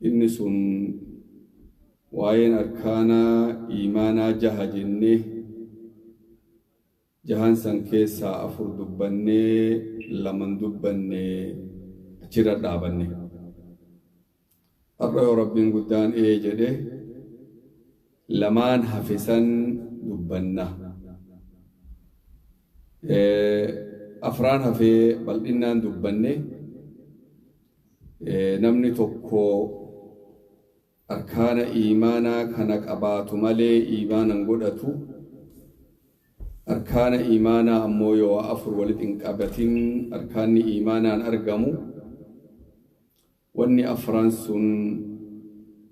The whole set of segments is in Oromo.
Inni sun waa'een arkaanaa iimaanaa jaha jennee jahan san keessaa afur dubbannee laman dubbannee achirra dhaabanne. Har'a yoo Rabbiin guddaan ee jedhe lamaan hafe san dubbanna. Afraan hafee bal'innaan dubbanne namni tokko arkaana iimaanaa kana qabaatu malee iimaanan godhatu. Arkaana iimaanaa ammoo yoo afur walitti hin qabatin arkaanni iimaanaan argamu. Wanni afran sun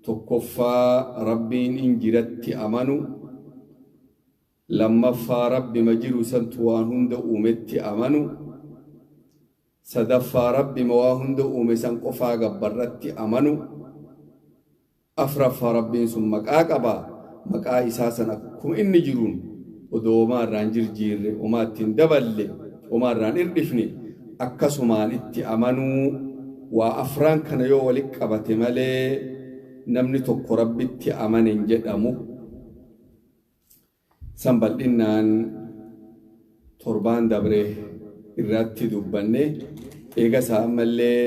tokkoffaa Rabbiin injiratti amanu, lammaffaa Rabbima jiru santu waan hunda uumetti amanu, sadaffaa Rabbima waa hunda uume san qofaa gabbarratti amanu, afraffaa Rabbiin sun maqaa qaba, maqaa isaa san akkuma inni jiruun odoo homaa irraan jirjiirre, homaa ittiin daballe, homaa irraan hirdhifne akkasumaan itti amanuu. Waa afraan kana yoo walitti qabate malee namni tokko Rabbitti amane hin jedhamu. San bal'innaan torbaan dabre irratti dubbanne. Eegasaa ammallee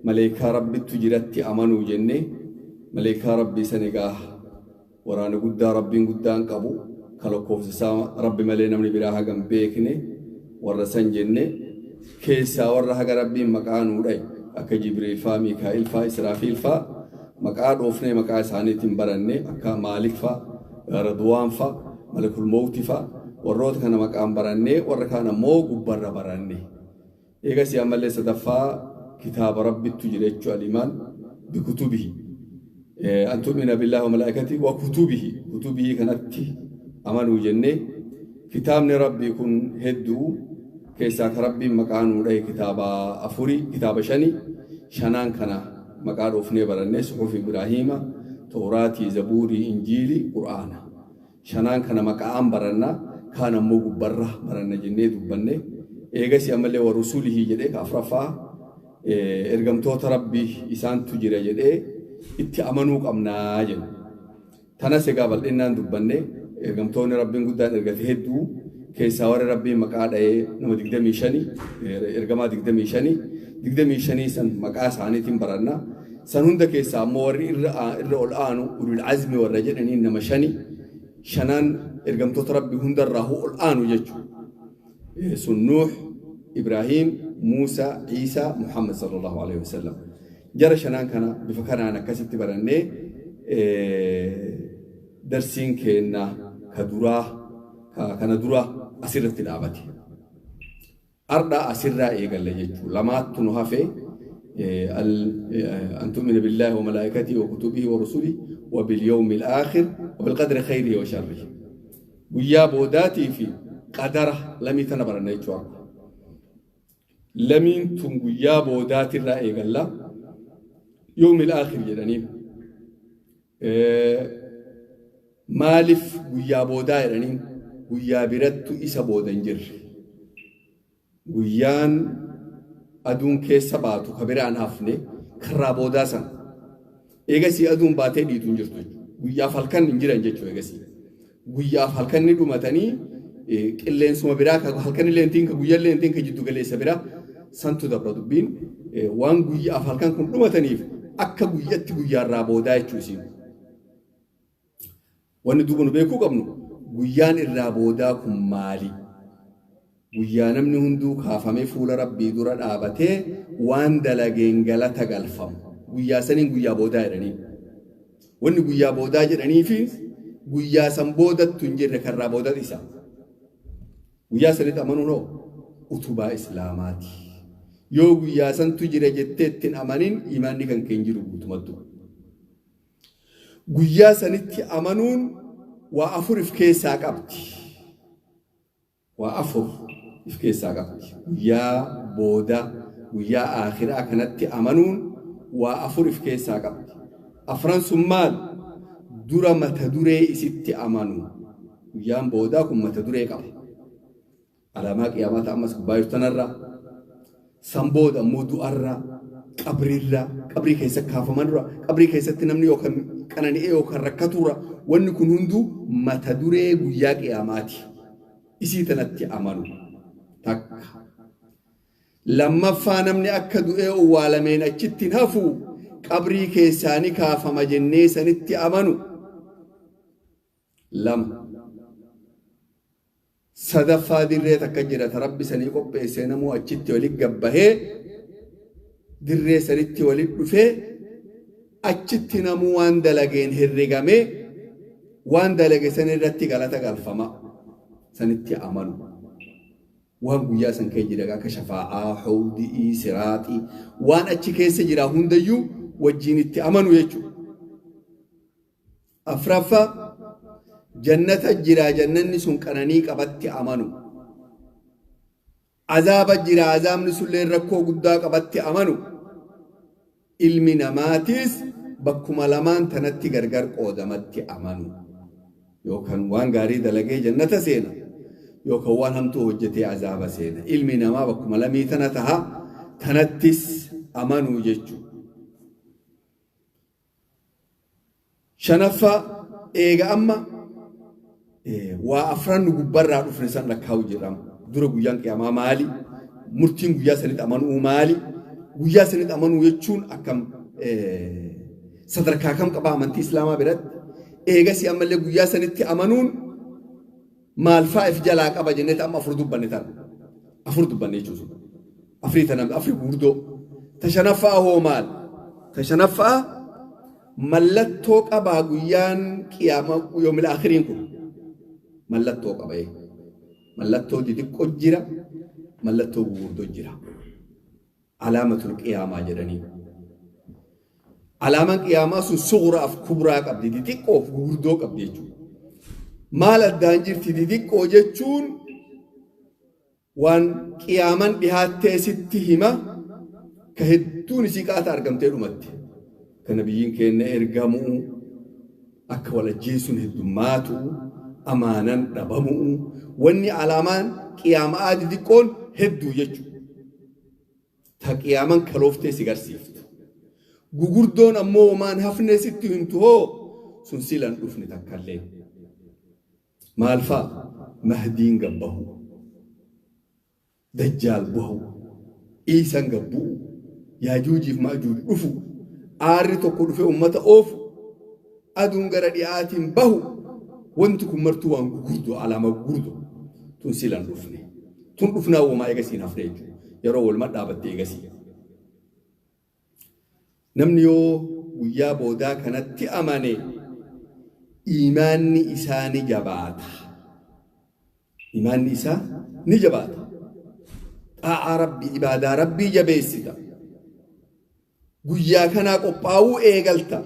maleekaa Rabbittu jiratti amanuu jenne. Maleekaa Rabbii san egaa waraana guddaa Rabbiin guddaan qabu ka lakkoofsa isaa Rabbi malee namni biraa haga hin beekne warra san jenne. Keessaa warra haga Rabbiin maqaa nuu dhaye akka Jibriil faa, Miikaa'il faa, Israafiil faa maqaa dhoofnee maqaa isaaniitiin baranne, akka Maalik faa, Radwaan faa, Malakul Mawti faa, warroota kana maqaan barannee warra kaan ammoo gubbarra baranne. Eegasii ammallee sadaffaa kitaaba Rabbittu jira jechuu al-iimaan bikutubihi. An tu'mina billaahi wa malaa'ikatihi wa kutubihi. Kutubihi kanatti amanuu jennee kitaabni Rabbii kun hedduu keessaa ka Rabbiin maqaa nuu dhahe kitaaba afurii, kitaaba shani, shanaan kana maqaa dhoofnee baranne: Suxufi Ibraahiima, Tawraatii, Zabuurii, Injiilii, Qur'aana. Shanaan kana maqaan baranna, kaan ammoo gubbarra baranna jennee dubbanne. Eegasii ammallee wa rusulihii jedhee ka afraffaa ergamtoota Rabbii isaantu jira jedhee itti amanuu qabnaa jenne. Tanas egaa bal'innaan dubbanne. Ergamtoonni Rabbiin guddaan ergate hedduu keessaa warri Rabbiin maqaa dha'ee nama 25, ergamaa 25, 25 san maqaa isaaniitiin baranna. San hunda keessaa ammoo warri irra ol aanu ulul azmi warra jedhaniin nama shani, shanaan ergamtoota Rabbii hundarraa ol aanu jechuudha. Sun Nuux, Ibraahiim, Muusaa, Iisaa, Muhammad sallallahu alaihi wasallam. Jara shanaan kana bifa kanaan akkasitti barannee darsiin keenna ka duraa kana dura asirratti dhaabate. Ardha asirraa eegalle jechuudha. Lamaattu nu hafe: أن تؤمن بالله وملائكته وكتبه ورسله وباليوم الآخر وبالقدر خيره وشره. Guyyaa boodaatii fi qadara lamii tana baranna jechuudha. Lamiin tun guyyaa boodaatirraa eegalla. يوم الآخر jedhaniin. Maaliif guyyaa boodaa jedhaniin? Guyyaa birattu isa booda hin jirre. Guyyaan aduun keessa baatu ka biraan hafne karraa boodaa sana. Eegasii aduun baatee dhiitu hin jirtu jechuudha. Guyyaaf halkan hin jiran jechuudha eegasii. Guyyaaf halkan ni dhumatanii qilleensuma biraa ka halkan illee hin ka guyyaa illee hin ka jiddu galeessa biraa santu dabra dubbiin. Waan guyyaaf halkan kun dhumataniif akka guyyatti guyyaarraa boodaa jechuu isiin. Wanni duuba nu beekuu qabnu, guyyaan irraa boodaa kun maali? Guyyaa namni hunduu kaafamee fuula Rabbii dura dhaabatee waan dalageen galata galfamu. Guyyaa saniin guyyaa boodaa jedhanii. Wanni guyyaa boodaa jedhanii fi guyyaa san boodattu hin jirre karraa boodaa isa. Guyyaa sanitti amanuun hoo utubaa Islaamaati. Yoo guyyaa santu jira jettee ittiin amanin, imaanni kan kee hin jiru guutumattu. Guyyaa sanitti amanuun waa afur if keessaa qabdi. Waa afur if keessaa qabdi. Guyyaa booda, guyyaa aakhiraa kanatti amanuun waa afur if keessaa qabdi. Afran sun maal? Dura mata duree isitti amanu. Guyyaan boodaa kun mata duree qaba. Alaamaa qiyaamaa ammas gubbaa jirtu tanarra. San booda ammoo du'arra. Qabriirraa, qabrii keessa kaafamanirraa, qabrii keessatti namni yookaan qanani'ee yookaan rakkaturra wanni kun hunduu mata duree guyyaa qiyaamaati. Isii tanatti amanu. Takka. Lammaffaa namni akka du'ee owwaalameen achitti hin hafu qabrii keessaa ni kaafama jennee sanitti amanu. Lama. Sadaffaa dirree takka jira ta Rabbi sanii qopheessee namuu achitti walitti gabbahee dirree sanitti walitti dhufee achitti namuu waan dalageen herregamee waan dalage san irratti galata galfama sanitti amanu. Waan guyyaa san kee jira akka shafaa'aa, hawdii, siraaxii waan achi keessa jira hundayyuu wajjin itti amanu jechuudha. Afraffaa jannata jira jannanni sun qananii qabatti amanu. Azaaba jira azaabni sunillee rakkoo guddaa qabatti amanu. Ilmi namaatiis bakkuma lamaan tanatti gargar qoodamatti amanu. Yookaan waan gaarii dalagee jannata seena. Yookaan waan hamtuu hojjetee azaaba seena. Ilmi namaa bakkuma lamii tana taha tanattis amanuu jechuudha. Shanaffaa eega amma waa afran nu gubbarraa dhufne san lakkaa'u jedhama. Dura guyyaan qiyaamaa maali? Murtiin guyyaa sanitti amanuu maali? Guyyaa sanitti amanuu jechuun akkam sadarkaa kam qaba amantii Islaamaa biratti? Eegasii ammallee guyyaa sanitti amanuun maal fa'aa if jalaa qaba jennee amma afur dubbanne tana. Afur dubbanne jechuudha. Afurii tana afurii gurguddoo. Ta shanaffaa hoo maal? Ta shanaffaa mallattoo qabaa guyyaan qiyaamaa yoomil aakhiriin kun mallattoo qaba. Mallattoo xixiqqoo jira, mallattoo gurguddoo jira. Alaamatul qiyaamaa jedhanii. Alaamaan qiyaamaa sun sughuraaf kubraa qabdi, xixiqqoof gurguddoo qabdi jechuudha. Maal addaan jirti xixiqqoo jechuun waan qiyaaman dhihaattee sitti hima ka hedduun isii qaata argamtee dhumatti. Ka nabiyyiin keenya ergamuu, akka wal ajjeesuun heddummaatu, amaanan dhabamuu, wanni alaamaan qiyaamaa xixiqqoon hedduu jechuudha. Ta qiyaaman kalooftee si garsiiftu. Gugurdoon ammoo waan hafnee sitti himtu hoo sun silan dhufne takkallee. Maal fa'a? Mahdiin gabbahu, Dajjaal bahu, Iisan gabbu'u, Yaajuujiif Maajuuj dhufu, aarri tokko dhufee uummata oofu, aduun gara dhi'aatiin bahu, wanti kun martuu waan gugurdoo, alaama gugurdoo tun silan dhufne. Tun dhufnaa uumaa eegasiin hafne jechuudha. Yeroo walumaa dhaabatte eegasii. Namni yoo guyyaa boodaa kanatti amane iimaanni isaa ni jabaata. Iimaanni isaa ni jabaata. Xaa'aa Rabbii, ibaadaa Rabbii jabeessita. Guyyaa kanaa qophaa'uu eegalta.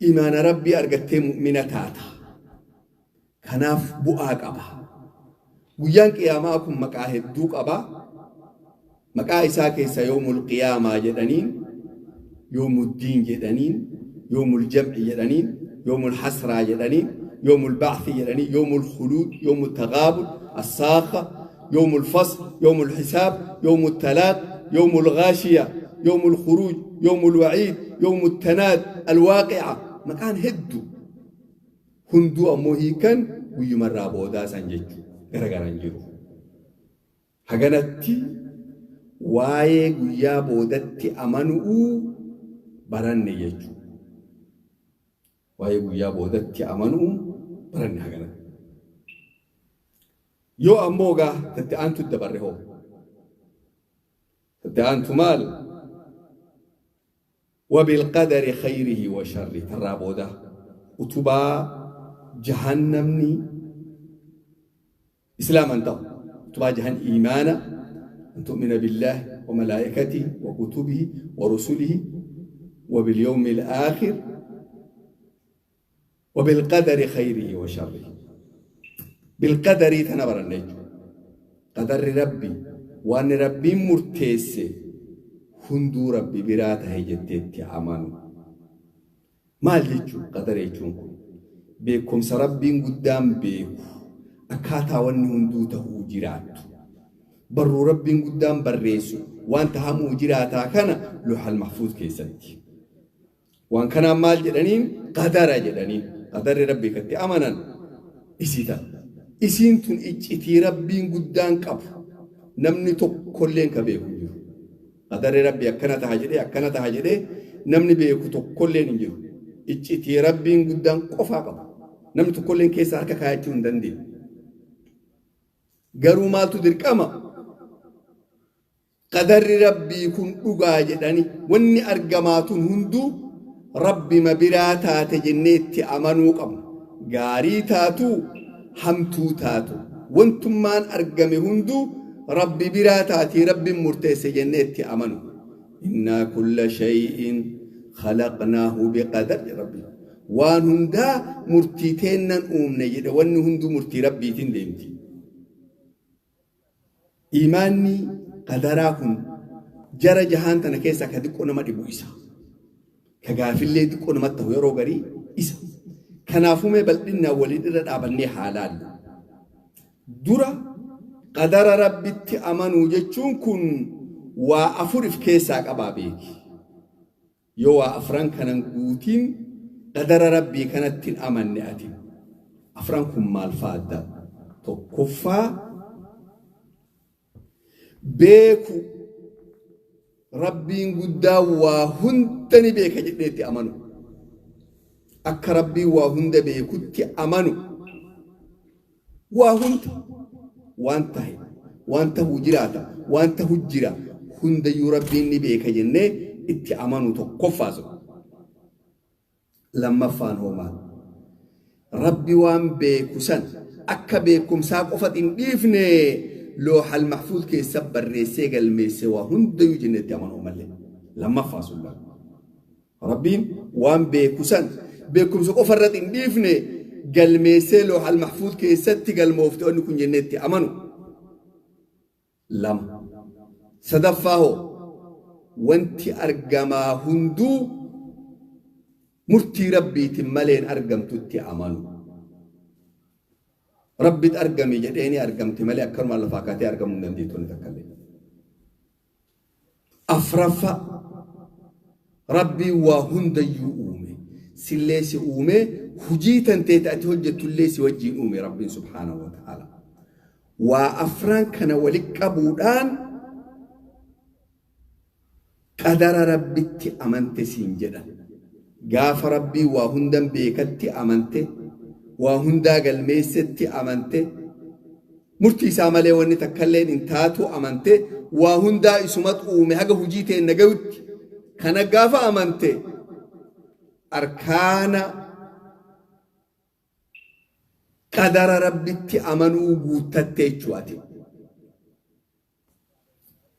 Iimaana Rabbii argattee mu'mina taata. Kanaaf bu'aa qaba. Guyyaan qiyaamaa kun maqaa hedduu qaba. Maqaa isaa keessa yoomul qiyaamaa jedhaniin, yoomuddiin jedhaniin, yoomul jam'i jedhaniin, yoomul hasraa jedhaniin, yoomul ba'thi jedhaniin, yoomul khuluud, yoomul taghaabun, as-saakha, yoomul fasl, yoomul hisaab, yoomul talaaq, yoomul ghaashiya, yoomul khuruuj, yoomul wa'iid, yoomul tanaad, alwaaqi'a. Maqaan hedduu. Hunduu ammoo hiikan guyyumarraa boodaa san jechuudha. Garagaraan jiru. Haganatti waa'ee guyyaa boodatti amanuu baranne jechuudha. Waa'ee guyyaa boodatti amanuu baranne haganatti. Yoo ammoo gaa tatti aantu dabarre hoo? Tatti aantu maal? Wabilqadari khayrihi wa sharri tarraa boodaa utubaa jahannamni islaaman ta'u utubaa jahan iimaana an tu'mina billaahi wa malaa'ikatihi wa kutubihi wa rusulihi wa bilyawmi al-aakhir wa bilqadari khayrihi wa sharrihi. Bilqadarii tana baranna jechuudha. Qadarri Rabbi waan Rabbiin murteesse hunduu Rabbi biraa tahe jetteetti amanu. Maal jechuun qadara jechuun kun? Beekumsa Rabbiin guddaan beeku akkaataa wanni hunduu tahuu jiraattu. Barruu Rabbiin guddaan barreessu waan tahamuu jiraataa kana Loohal Mahfuuz keessatti. Waan kanaan maal jedhaniin? Qadara jedhaniin. Qadarri Rabbii katti amanan isii tana. Isiin tun iccitii Rabbiin guddaan qabu namni tokkolleen ka beeku hin jiru. Qadarri Rabbii akkana taha jedhee akkana taha jedhee namni beeku tokkolleen hin jiru. Iccitii Rabbiin guddaan qofaa qabu. Namni tokkolleen keessa harka kaayachuu hin dandeenye. Garuu maaltu dirqama? Qadarri Rabbii kun dhugaa jedhani wanni argamaa tun hunduu Rabbima biraa taate jennee itti amanuu qabna. Gaarii taatu, hamtuu taatu. Wantummaan argame hunduu Rabbi biraa taatii Rabbiin murteesse jennee itti amanu. Innaa kulla shay'in khalaqnaahu biqadar jedha Rabbiin. Waan hundaa murtii teennan uumne jedhe, wanni hunduu murtii Rabbiitiin deemti. Iimaanni qadaraa kun jara jahaan tana keessaa ka xiqqoo nama dhibu isa. Ka gaafillee xiqqoo namatti ta'u yeroo garii isa. Kanaafuu mee bal'innaan waliin irra dhaabannee haa laallu. Dura qadara Rabbitti amanuu jechuun kun waa afur if keessaa qabaa beeki. Yoo waa afran kanan guutiin qadara Rabbii kanatti hin amanne ati. Afran kun maal fa'a adda? Tokkoffaa, beeku Rabbiin guddaa waa hunda ni beeka jedhee itti amanu. Akka Rabbiin waa hunda beekutti amanu. Waa hunda waan tahe, waan tahuu jiraata, waan tahu jira hundayyuu Rabbiin ni beeka jennee itti amanu tokkoffaa sun. Lammaffaan hoo maal? Rabbi waan beeku san akka beekumsaa qofa hin dhiifne, Loohal Mahfuuz keessa barreessee galmeesse waa hundayyuu jennee itti amanuu malee. Lammaffaa sun laal. Rabbiin waan beeku san beekumsa qofa irratti hin dhiifne, galmeessee Loohal Mahfuuz keessatti galmoofte wanni kun jennee itti amanu. Lama. Sadaffaa hoo? Wanti argamaa hunduu murtii Rabbiitiin maleen argamtutti amanu. Rabbit argame jedheeni argamte malee akkanumaan lafaa kaatee argamuu hin dandeettu wanni takka illee. Afraffaa, Rabbiin waa hundayyuu uume. Sillee si uume, hujii tantee ati hojjettullee si wajjiin uume Rabbiin subhaanahu wa ta'ala. Waa afran kana walitti qabuudhaan qadara Rabbitti amante siin jedhan. Gaafa Rabbii waa hundan beekatti amante, waa hundaa galmeessetti amante, murtii isaa malee wanni takkalleen hin taatu amante, waa hundaa isumat uume haga hujii teenna gayutti. Kana gaafa amante arkaana qadara Rabbitti amanuu guuttatte jechuu ati.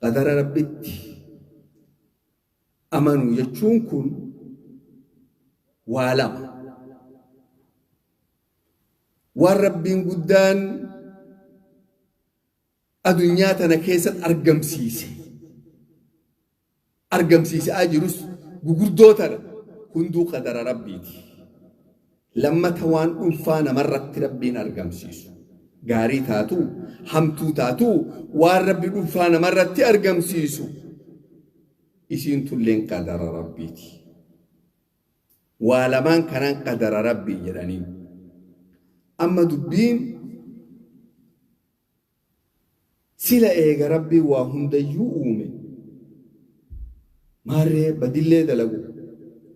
Qadara Rabbitti amanuu jechuun kun waa lama. Waan Rabbiin guddaan adunyaa tana keessatti argamsiise, argamsiisaa jirus gugurdoo tana hunduu qadara Rabbiiti. Lammata, waan dhuunfaa namarratti Rabbiin argamsiisu. Gaarii taatu, hamtuu taatu, waan Rabbi dhuunfaa namarratti argamsiisu. Isiin tulleen qadara Rabbiiti. Waa lamaan kanaan qadara Rabbii jedhanii. Amma dubbiin sila eega Rabbiin waa hundayyuu uume, maarree badillee dalagu,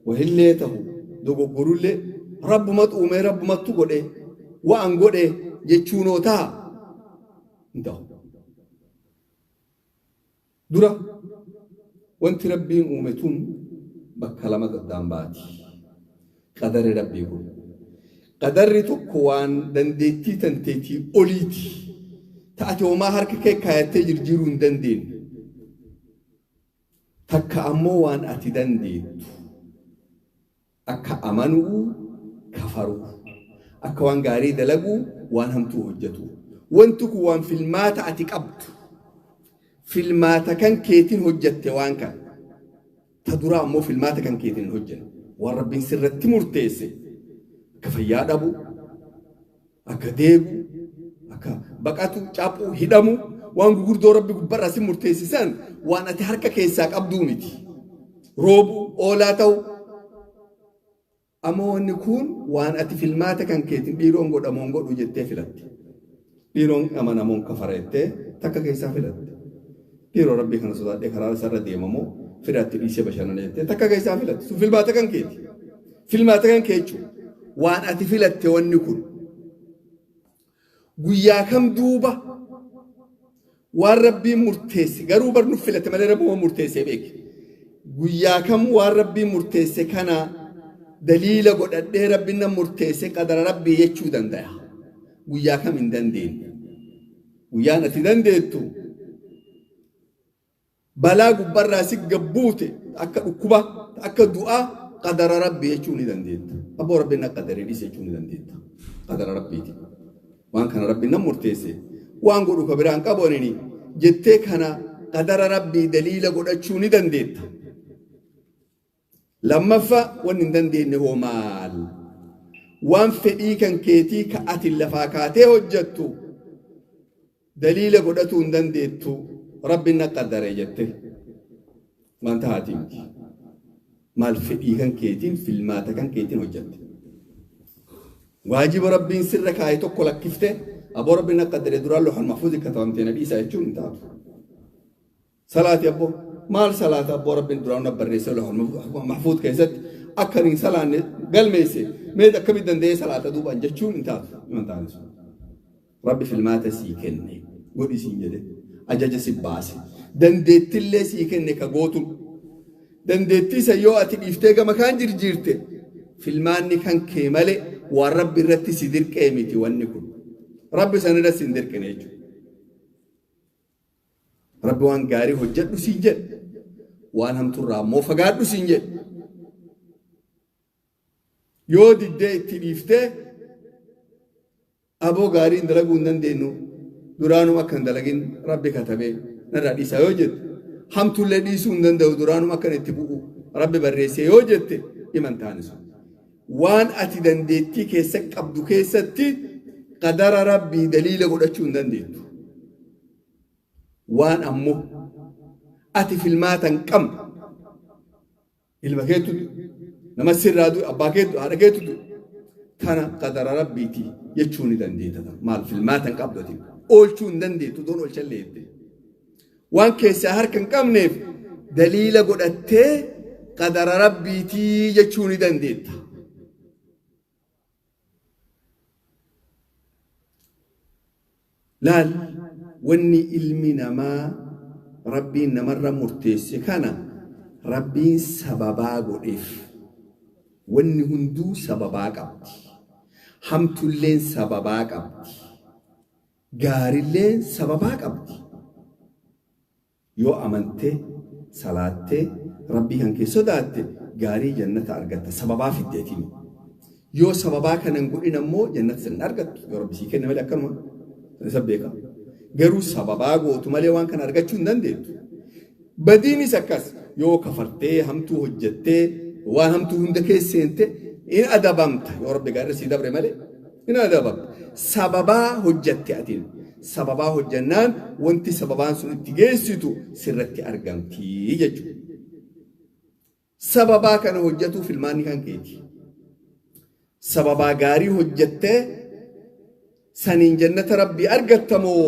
wahillee tahu, dogoggorullee Rabbumat uume, Rabbumattu godhe, waan godhe jechuunoo taha hin ta'u. Dura wanti Rabbiin uume tun bakka lama addaan baati. Qadarri Rabbii kun. Qadarri tokko waan dandeettii tanteetii oliiti. Ta'ate homaa harka kee kaayattee jirjiiruu hin dandeenye. Takka ammoo waan ati dandeettu. Akka amanuu, kafaruu. Akka waan gaarii dalaguu, waan hamtuu hojjetu. Wanti kun waan filmaata ati qabdu. Filmaata kan keetiin hojjette waan kana. Ta duraa ammoo filmaata kan keetiin hin hojjenne. Waan Rabbiin sirratti murteesse. Akka fayyaa dhabu, akka deegu, akka baqatu, caphu, hidhamu. Waan gurguddoo rabbi gubbarraa si murteessisan waan ati harka keessaa qabduu miti. Roobu oolaa ta'u. Ammoo wanni kun waan ati filmaata kan keetiin dhiiroon godhamoon godhu jettee filatte. Dhiiroon amanamoon kafara jettee takka keessaa filatte. Dhiiroo rabbii kana sodaadhee karaa isarra deemamoo firaatti dhiisee bashannana jettee takka keessaa filatte. Sun filmaata kan keeti. Filmaata kan kee jechuudha. Waan ati filatte wanni kun. Guyyaa kam duuba waan rabbiin murteesse garuu bar nu filate malee rabbuma murteessee beeki. Guyyaa kam waan rabbiin murteesse kana daliila godhadhee rabbiin na murteesse qadara rabbii jechuu danda'a. Guyyaa kam hin dandeenye. Guyyaan ati dandeettu balaa gubbarraa si gabbuute akka dhukkuba akka du'aa qadara rabbii jechuu ni dandeetta. Abboo rabbiin na qadaree dhiise jechuu ni dandeetta. Qadara rabbiiti. Waan kana rabbiin na murteesse waan godhu ka biraan qabu anini jettee kana qadara rabbii daliila godhachuu ni dandeetta. Lammaffaa wanni hin dandeenye hoo maal? Waan fedhii kan keetii ka ati lafaa kaatee hojjettu daliila godhatuu hin dandeettu rabbiin na qadaree jette. Waan tahaatii miti. Maal fedhii kan keetiin filmaata kan keetiin hojjette. Waajiba rabbiin sirra kaa'e tokko lakkifte aboo rabbiin na qadaree duraan loohal mahfuuzi katabamtee na dhiisaa jechuun hin taatu. Salaati abboo maal salaata abboo rabbiin duraan na barreesse loohal mahfuuz keessatti akka hin salaanne galmeesse mee akkamitti danda'ee salaata duubaan jechuun hin taatu. Hin taane sun. Rabbi filmaata sii kenne godhi siin jedhe ajaja si baase dandeettillee sii kenne ka gootu dandeettii isa yoo ati dhiiftee gama kaan jirjiirte filmaanni kan kee malee waan rabbi irratti si dirqee miti wanni kun rabbi san irratti si hin dirqine jechuudha. Rabbi waan gaarii hojjedhu siin jedhe waan hamturraa immoo fagaadhu siin jedhe yoo diddee itti dhiiftee aboo gaarii hin dalaguu hin dandeenyu duraanuma akka hin dalagin rabbi katabee narraa dhiisaa yoo jette hamtullee dhiisuu hin danda'u duraanuma akkan itti bu'u rabbi barreessee yoo jette dhima hin taane sun. Waan ati dandeettii keessa qabdu keessatti qadara rabbii daliila godhachuu hin dandeettu. Waan ammoo ati filmaata hin qabne ilma keetu nama sirraa du'e abbaa keetu haadha keetu du'e tana qadara rabbiiti jechuu ni dandeetta. Maal filmaata hin qabdu ati oolchuu hin dandeettu doon oolchallee jette. Waan keessaa harka hin qabneef daliila godhattee qadara rabbiitii jechuu ni dandeetta. Laal wanni ilmi namaa rabbiin namarra murteesse kana rabbiin sababaa godheef. Wanni hunduu sababaa qabdi. Hamtulleen sababaa qabdi. Gaarilleen sababaa qabdi. Yoo amantee salaattee rabbii kan kee sodaatte gaarii jannata argatta sababaa fiddeetiin. Yoo sababaa kana hin godhin ammoo jannata san hin argattu. Yoo rabbi sii kenne malee akkanuma isa beeka. Garuu sababaa gootu malee waan kana argachuu hin dandeettu. Badiinis akkas yoo kafartee hamtuu hojjettee waan hamtuu hunda keessa seente in adabamta. Yoo rabbi gaarii sii dabre malee in adabamta. Sababaa hojjette atiin. Sababaa hojjennaan wanti sababaan sun itti geessitu sirratti argamti jechuudha. Sababaa kana hojjetuu filmaanni kan keeti. Sababaa gaarii hojjettee saniin jannata rabbii argattamoo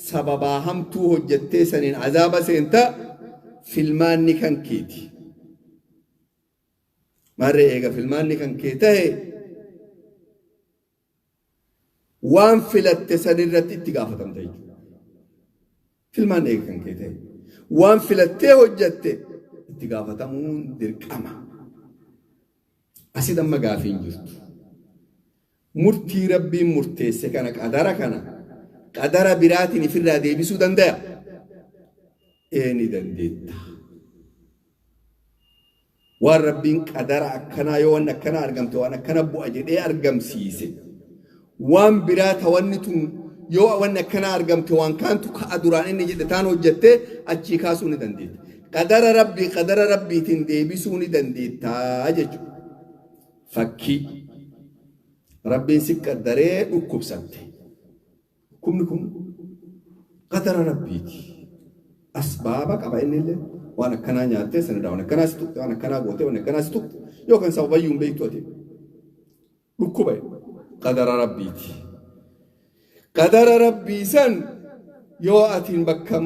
sababaa hamtuu hojjettee saniin azaaba seenta filmaanni kan keeti. Maarree eega filmaanni kan kee tahe waan filatte sanirratti itti gaafatamta jechuudha. Filmaan eega kan kee ta'e waan filattee hojjette itti gaafatamuun dirqama. Asit amma gaafiin jirtu. Murtii rabbiin murteesse kana qadara kana qadara biraatiin ifirraa deebisuu danda'a? Ee ni dandeetta. Waan rabbiin qadara akkanaa yoo waan akkanaa argamte waan akkana bu'a jedhee argamsiise. Waan biraa ta wanni tun yoo wanni akkanaa argamte waan kaantu ka'a duraan inni jedhe taan hojjettee achii kaasuu ni dandeetta. Qadara rabbii qadara rabbiitiin deebisuu ni dandeettaa jechuudha. Fakkii rabbiin si qaddaree dhukkubsatte. Dhukkubni kun Qadara Rabbiiti. Asbaaba qaba innillee. Waan akkanaa nyaattee sanirraa waan akkanaa si tuqxe, waan akkanaa gootee waan akkanaa si tuqxe, yookaan sababayyuu hin beektu ati. Dhukkuba qadara Rabbiiti. Qadara Rabbii san yoo atiin bakka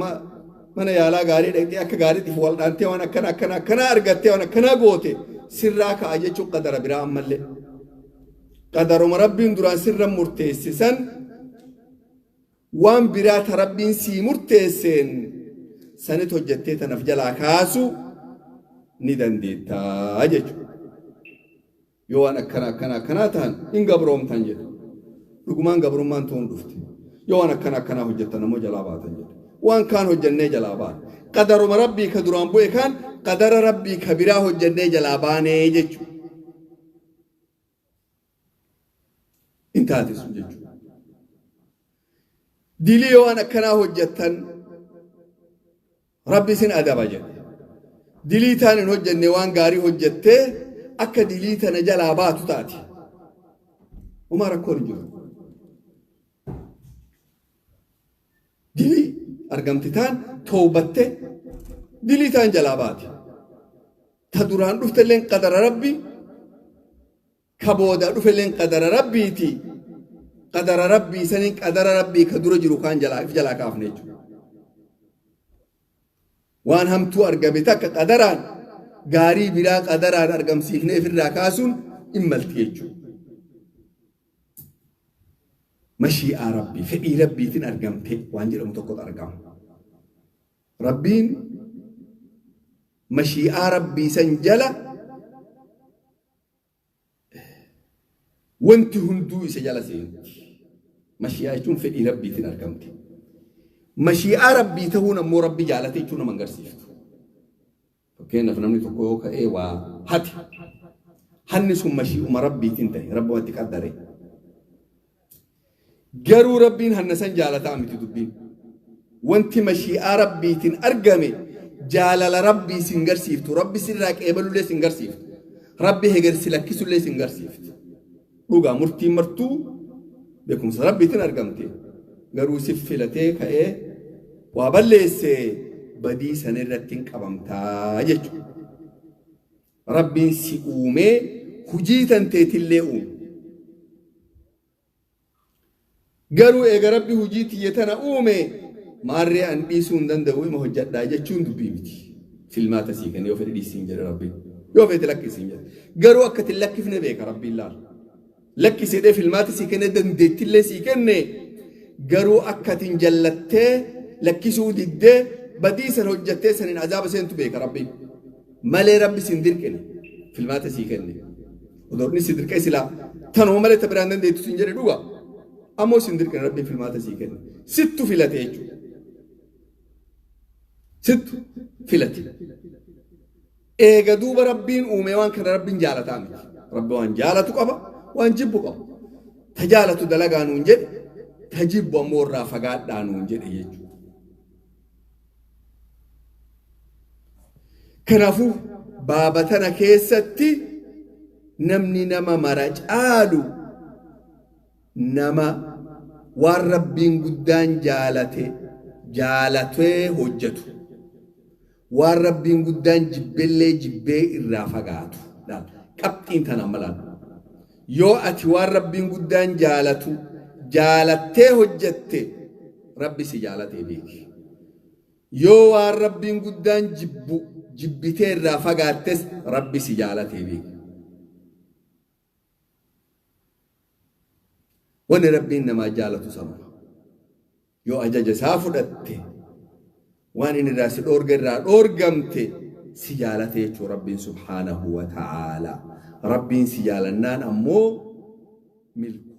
mana yaalaa gaarii dhaqxee akka gaariitti waldhaantee waan akkana akkana akkanaa argattee waan akkanaa goote sirraa ka'a jechuun qadara biraa ammallee. Qadaruma Rabbiin duraan sirra murteesse san waan biraa ta Rabbiin sii murteesseen sanit hojjettee tanaaf jalaa kaasu ni dandeettaa jechuudha. Yoo waan akkana akkana akkanaa ta'an hin gabroomtan jedhe. Dhugumaan gabrummaan tuun dhufte. Yoo waan akkana akkanaa hojjettan ammoo jalaa baatan jedhe. Waan kaan hojjennee jalaa baane. Qadaruma Rabbii ka duraan bu'e kaan qadara Rabbii ka biraa hojjennee jalaa baanee jechuudha. In taate sun jechuudha. Dilii yoo waan akkanaa hojjettan Rabbi isin adaba jedhe. Dilii taan hin hojjenne waan gaarii hojjettee akka dilii tana jalaa baatu taate. Homaa rakkoon hin jiru. Dilii argamti taan toobatte dilii taan jalaa baate. Ta duraan dhuftelleen qadara Rabbi, ka booda dhufelleen qadara Rabbiiti. Qadara Rabbii saniin qadara Rabbii ka dura jiru kaan jalaa if jalaa kaafne jechuudha. Waan hamtuu argame takka qadaraan gaarii biraa qadaraan argamsiifnee ifirraa kaasuun hin malti jechuudha. Mashii'aa Rabbii, fedhii Rabbiitiin argamte waan jedhamu tokkotu argama. Rabbiin mashii'aa Rabbii san jala wanti hunduu isa jala seenti. Mashii'aa jechuun fedhii Rabbiitiin argamte. Mashii'aa Rabbii ta'uun ammoo Rabbi jaalate jechuun nama agarsiiftu. Fakkeenyaaf namni tokko yoo ka'ee waa hate, hanni sun mashii'uma Rabbiitiin ta'e, Rabbumatti qaddare. Garuu Rabbiin hanna san jaalataa miti dubbiin. Wanti mashii'aa Rabbiitiin argame jaalala Rabbii sin garsiiftu, Rabbi sirraa qeebalullee sin garsiiftu, Rabbi hegersi lakkisullee sin garsiiftu. Dhugaa murtiin martuu beekumsa Rabbiitiin argamte. Garuu si filatee ka'ee waa balleesse badii sana irratti hin qabamtaa jechuudha. Rabbiin si uumee hujii tanteetillee uume. Garuu eega Rabbi hujii tiyya tana uume maarree an dhiisuu hin danda'u ima hojjadhaa jechuun dubbii miti. Filmaata sii kenne, yoo fedhe dhiisiin jedhe Rabbiin. Yoo fedhe lakkisiin jedhe. Garuu akka itti lakkifne beeka Rabbiin laala. Lakkisi jedhee filmaata sii kenne, dandeettillee sii kenne, garuu akka atiin jallattee lakkisuu diddee badii san hojjattee saniin azaaba seentu beeka Rabbiin. Malee Rabbi sin dirqine, filmaata sii kenne. Odoo inni si dirqee silaa tanuma malee ta biraan dandeettu sin jedhe dhuga. Ammoo sin dirqine, Rabbiin filmaata sii kenne. Sittu filate jechuudha. Sittu filate. Eega duuba Rabbiin uume waan kana Rabbiin jaalataa miti. Rabbi waan jaalatu qaba, waan jibbu qaba. Ta jaalatu dalagaa nuun jedhe, ta jibbu ammoo irraa fagaadhaa nuun jedhe jechuudha. Kanaafuu baaba tana keessatti namni nama mara caalu nama waan Rabbiin guddaan jaalate jaalatee hojjetu. Waan Rabbiin guddaan jibbellee jibbee irraa fagaatu. Qabxiin tana amma laal. Yoo ati waan Rabbiin guddaan jaalatu jaalattee hojjette, Rabbi si jaalatee beeki. Yoo waan Rabbiin guddaan jibbu jibbitee irraa fagaattes, Rabbi si jaalatee beeki. Wanni Rabbiin namaa jaalatu sanuma. Yoo ajaja isaa fudhatte, waan inni irraa si dhoorga irraa dhoorgamte, si jaalate jechuu Rabbiin subhaanahu wa ta'aalaa. Rabbiin si jaalannaan ammoo milkoo.